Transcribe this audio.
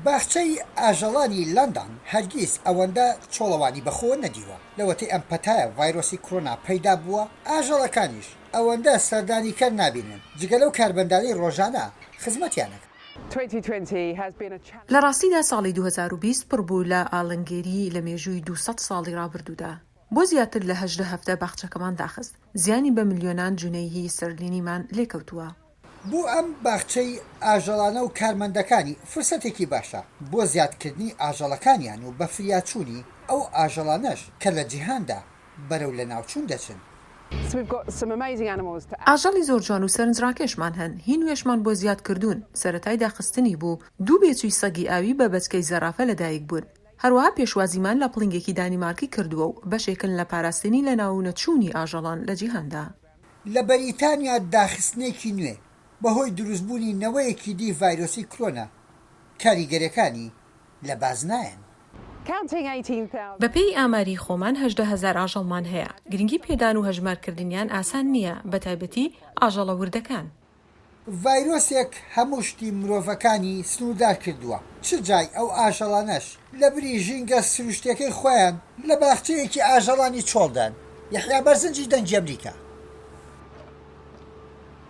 باخچەی ئاژەڵانی لەندەن هەرگیز ئەوەندە چۆڵەوانی بەخۆوە نەدیوە، لەوەتەی ئەم پەتایە ڤایرۆسی کرۆنا پەیدا بووە، ئاژەڵەکانیش ئەوەندە سەردانیکەر نابینن، جگە لەو کارمەندانەی ڕۆژانە خزمەتیان ئەکەن. لە ڕاستیدا ساڵی 2020 پڕ بوو لە ئاڵنگێری لە مێژووی 200 ساڵی ڕابردوودا. بۆ زیاتر لە 18 هەفتە باخچەکەمان داخست، زیانی بە ملیۆنان جونەیهی ستەرلینیمان لێکەوتووە. بۆ ئەم باخچەی ئاژەڵانە و کارمەندەکانی فرسەتێکی باشە بۆ زیادکردنی ئاژەڵەکانیان و بەفریاچوونی ئەو ئاژەڵانەش کە لە جیهاندا بەرەو لەناوچوون دەچن. ئاژەڵی زۆر جوان و سەرنجڕاکێشمان هەن، هی نوێشمان بۆ زیاد کردوون، سەرەتای داخستنی بوو، دوو بێچووی سەگی ئاوی بە بەچکەی زەرافە لەدایک بوون، هەروەها پێشوازیمان لە پڵنگێکی دانیمارکی کردووە و بەشێکن لە پاراستنی لەناونەچوونی ئاژەڵان لە جیهاندا. لە بەریتانیا داخستنێکی نوێ بەهۆی دروستبوونی نەوەیەکی دی ڤایرۆسی کرۆنا کاریگەریەکانی لە باز نایەن. بەپێی ئاماری خۆمان 18 هەزار ئاژەڵمان هەیە، گرنگی پێدان و هەژمارکردنیان ئاسان نییە، بەتایبەتی ئاژەڵە وردەکان. ڤایرۆسێک هەموو شتی مرۆڤەکانی سنووردار کردووە، چ جای ئەو ئاژەڵانەش لەبری ژینگە سروشتیەکەی خۆیان لە باخچەیەکی ئاژەڵانی چۆڵدان. یەحیا بەرزنجی دەنگی ئەمریکا.